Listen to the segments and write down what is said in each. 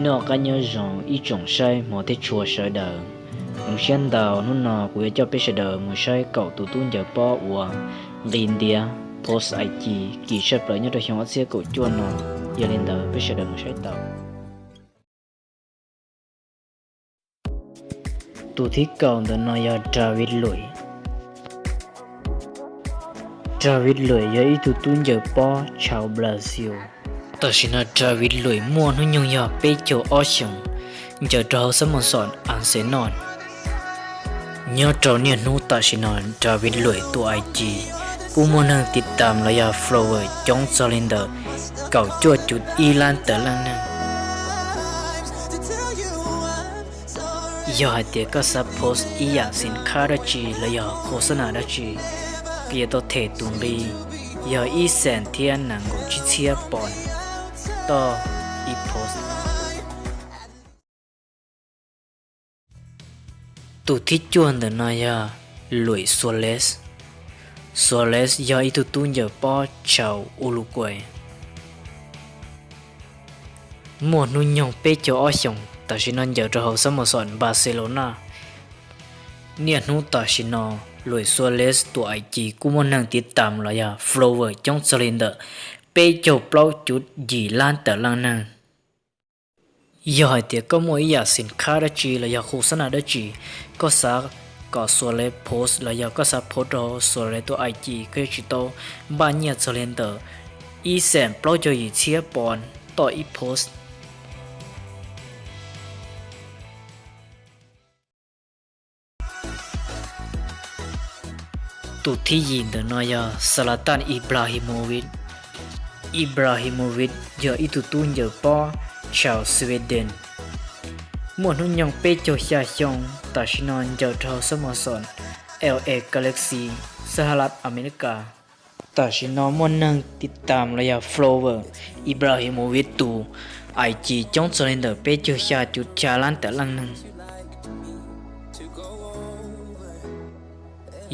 Noj qab nyob zoo ib tsoom saib hmov thiab tshua sawv daws. Zoo siab ntau, hnub no kuv yuav coj peb sawv daws mus saib kaum tus tub ncaws pob uas nqis ntiav post I G kim tshaj plaws nyob rau xyoo ob txhiab kaum cuaj no. Yog li ntawd peb sawv daws mus saib tau. Tus thib kaum ntawm no yog David Luiz. David Luiz yog ib tug tub ncaws pob chaw Brazil. Tam sim no David Luiz muaj hnub nyoog yog peb caug ob xyoos, ncaws rau hauv xab mos xom Arsenal. Nyob rau niaj hnub tam sim no David Luiz tus I G kuj muaj neeg tiv tam los yog follower coob txog li ntawm kaum cuaj cum ib lab tawm leej neeg. Yog hais tias koj xav post ib yam xim khab dab tsi los yog khos xab nas dab tsi, koj yuav tau them tus nqi yog ib xees thiab nees nkaum tsib txhiab poos toj ib post. Tus thib cuaj ntawm no yog Luis Suárez. Suárez yog ib tug tub ncaws pob chaw Uruguay, muaj hnub nyoog peb caug ob xyoos, tam sim no ncaws rau hauv xab mos xom Barcelona. Niaj hnub tam sim no Luis Suárez tus I G kuj muaj neeg tiv tam los yog follower coob txog li ntawm peb caug plaub cum yim lab tawm leej neeg. Yog hais tias koj muaj ib yam xim khab dab tsi los yog khos xab nas dab tsi, koj xav kom Suárez post los yog koj xav post rau Suárez tus I G, koj yuav tsum tau npaj nyiaj txog li ntawm ib xees plaub caug yim txhiab poos toj ib post. Tus thib yim ntawm no yog Zlatan Ibrahimovic. Ibrahimovic yog ib tug tub ncaws pob chaw Sweden, muaj hnub nyoog peb caug xya xyoo, tam sim no ncaws rau hauv xab mos xom L A Galaxy, Sahab America. Tam sim no muaj neeg tiv tam los yog follower Ibrahimovic tus I G coob txog li ntawm peb caug xya cum xya lab tawm leej neeg.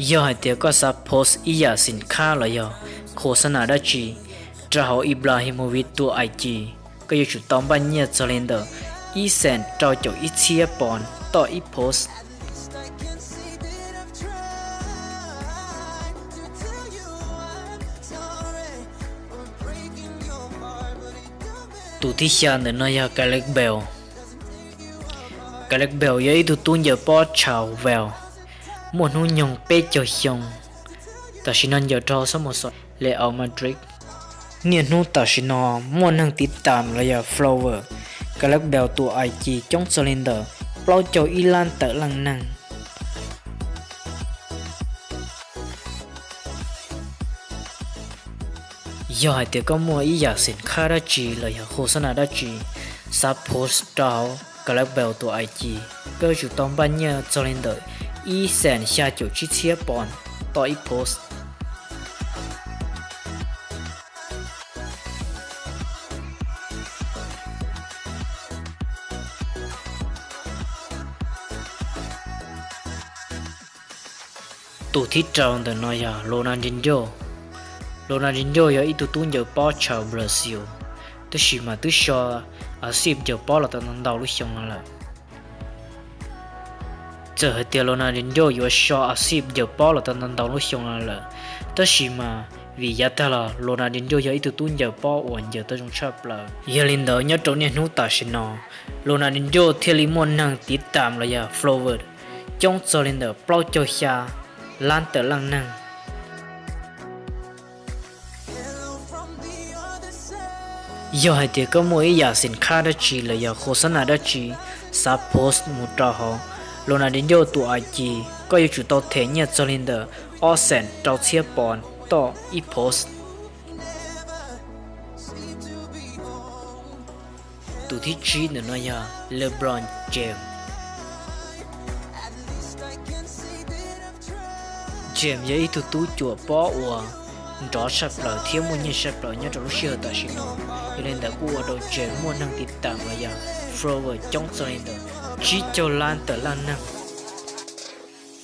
Yog hais tias koj xav post ib yam xim khab los yog khos xab nas dab tsi rau hauv Ibrahimovic tus I G, koj yuav tsum tau npaj nyiaj txog li ntawm ib xees rau caum ib txhiab poos toj ib post. Tus thib xya ntawm no yog Gareth Bale. Gareth Bale yog ib tug tub ncaws pob chaw Wales, muaj hnub nyoog peb caug xyoo, tam sim no ncaws rau xab mos xom Real Madrid. Niaj hnub tam sim no muaj neeg tiv tam los yog follower Gareth Bale tus I G coob txog li ntawm plaub caug ib lab tawm leej neeg. Yog hais tias koj muaj ib yam xim khab dab tsi los yog khos xab nas dab tsi xav post rau hauv Gareth Bale tus I G, koj yuav tsum tau npaj nyiaj txog li ntawm ib xees xya caum tsib txhiab poos toj ib post. Tus thib rau ntawm no yog Ronaldinho. Ronaldinho yog ib tug tub ncaws pob chaw Brazil, tab sis mas twb so a xij ncaws pob los tau ntau lub xyoo no lawm. Txawm hais tias Ronaldinho yuav so a xij ncaws pob los tau ntau lub xyoo no lawm, tab sis mas vim yav tag los Ronaldinho yog ib tug tub ncaws pob uas ncaws tau zoo tshaj plaws. Yog li ntawd nyob rau niaj hnub tam sim no, Ronaldinho thiaj li muaj neeg tiv tam los yog follower coob txog li ntawm plaub caug xya lab tawm leej neeg. Yog hais tias koj muaj ib yam xim khab dab tsi los yog khos xab nas dab tsi xav post mus rau hauv Ronaldinho tus I G, koj yuav tsum tau them nyiaj txog li ntawm ob xees rau txhiab poos toj ib post. Tus thib tsib ntawm no yog LeBron James. James yog ib tug tub ncaws pob uas nrov tshaj plaws thiab muaj nyiaj tshaj plaws nyob rau lub sij hawm tam sim no. Yog li ntawd kuj ua rau James muaj neeg tiv tam los yog follower coob txog li ntawm tsib caug lab tawm leej neeg.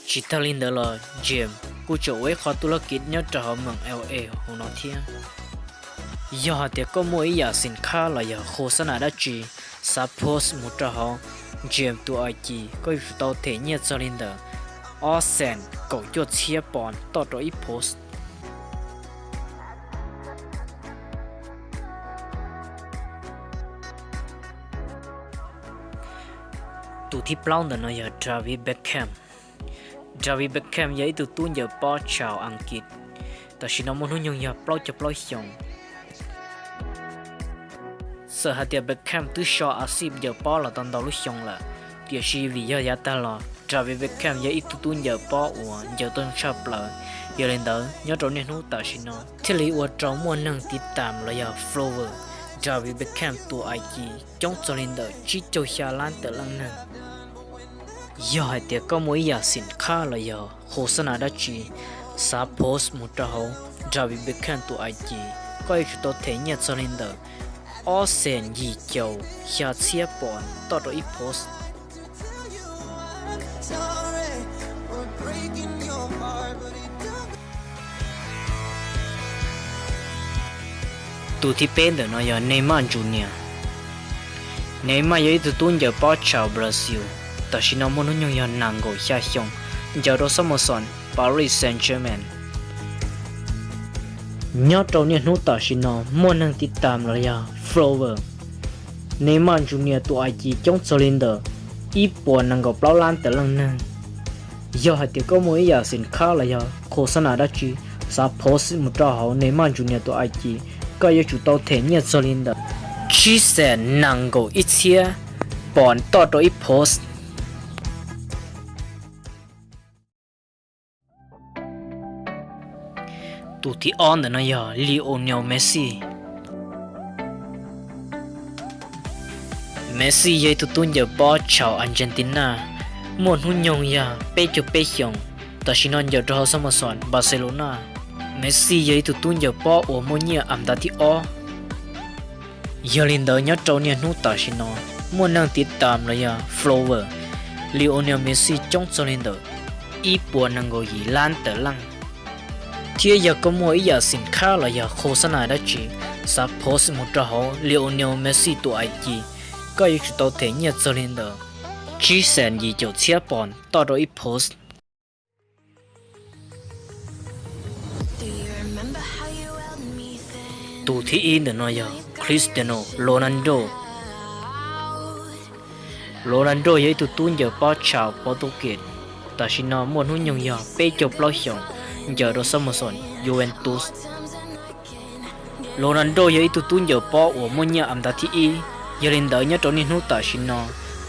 Tsis tag li ntawd los James kuj tseem ua ib qho tub lab kiv nyob rau hauv moos L A hauv no thiab. Yog hais tias koj muaj ib yam xim khab los yog khos xab nas dab tsi Xav post mus rau hauv James tus I G, koj yuav tsum tau them nyiaj txog li ntawm ob xees kaum cuaj txhiab pound toj rau ib post. Tus thib plaub ntawm no yog David Beckham. David Beckham yog ib tug tub ncaws pob tsaus Askiv, tam sim no muaj hnub nyoog yog plaub caug plaub xyoos. Txawm hais tias Beckham twb so a xij ncaws pob los tau ntau lub xyoo lawm, tiam sis vim yog yav tag los David Beckham yog ib tug tub ncaws pob uas ncaws tau zoo tshaj plaws. Yog li ntawd, nyob rau niaj hnub tam sim no thiaj li ua rau muaj neeg tiv tam los yog follower David Beckham tus I G coob txog li ntawm tsib caug xya lab tawm leej neeg. Yog hais tias koj muaj ib yam xim khab los yog khos xab nas dab tsi xav post mus rau hauv David Beckham tus I G, koj yuav tsum tau them nyiaj txog li ntawm ob xees yim caum xya txhiab pound toj rau ib post. Tus thib peb ntawm no yog Neymar Junior. Neymar yog ib tug tub ncaws pob tsaus Brazil, tam sim no muaj hnub nyoog yog nees nkaum xya xyoo, ncaws rau xab mos xoos Paris Saint-Germain. Nyob rau niaj hnub tam sim no muaj neeg tiv tam los yog follower Neymar Junior tus I G coob txog li ntawm ib puas nees nkaum plaub lab tawm leej neeg. Yog hais tias koj muaj ib yam xim khab los yog khos xab nas dab tsi xav post mus rau hauv Neymar Junior tus I G, koj yuav tsum tau them nyiaj txog li ntawm tsib xees nees nkaum ib txhiab pound toj rau ib post. Tus thib ob ntawm no yog Lionel Messi. Messi yog ib tug tub ncaws pob tsaus Argentina, muaj hnub nyoog yog peb caug peb xyoos, tam sim no ncaws rau hauv xab mos xoos Barcelona. Messi yog ib tug tub ncaws pob uas muaj nyiaj as ntav thib ob. Yog li ntawd, nyob rau niaj hnub tam sim no muaj neeg tiv tam los yog follower Lionel Messi coob txog li ntawm ib puas nees nkaum yim lab tawm leej. Thiab yog koj muaj ib yam xim khab los yog khos xab nas dab tsi xav post mus rau hauv Lionel Messi tus I G, koj yuav tsum tau them nyiaj txog li ntawm tsib xees yim caum txhiab pound toj rau ib post. Tus thib ib ntawm no yog Cristiano Ronaldo. Ronaldo yog ib tug tub ncaws pob tsaus Portuguese, tam sim no muaj hnub nyoog yog peb caug plaub xyoos, ncaws rau xab mos xoos Juventus. Ronaldo yog ib tug tub ncaws pob uas muaj nyiaj as ntav thib ib. Yog li ntawd, nyob rau niaj hnub tam sim no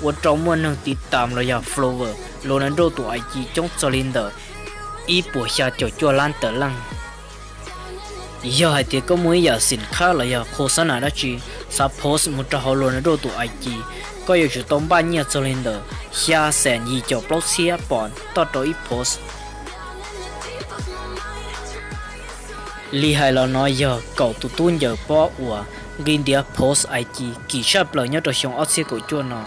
ua rau muaj neeg tiv tam los yog follower Ronaldo tus I G coob txog li ntawm ib puas xya caum cuaj lab tawm leej. Yog hais tias koj muaj ib yam xim khab los yog khos xab nas dab tsi xav post mus rau hauv Ronaldo tus I G, koj yuav tsum tau npaj nyiaj txog li ntawm xya xees yim caum plaub txhiab pound toj rau ib post. Li hais los no yog kaum tus tub ncaws pob uas nqi ntiav post I G kim tshaj plaws nyob rau xyoo ob txhiab kaum cuaj no.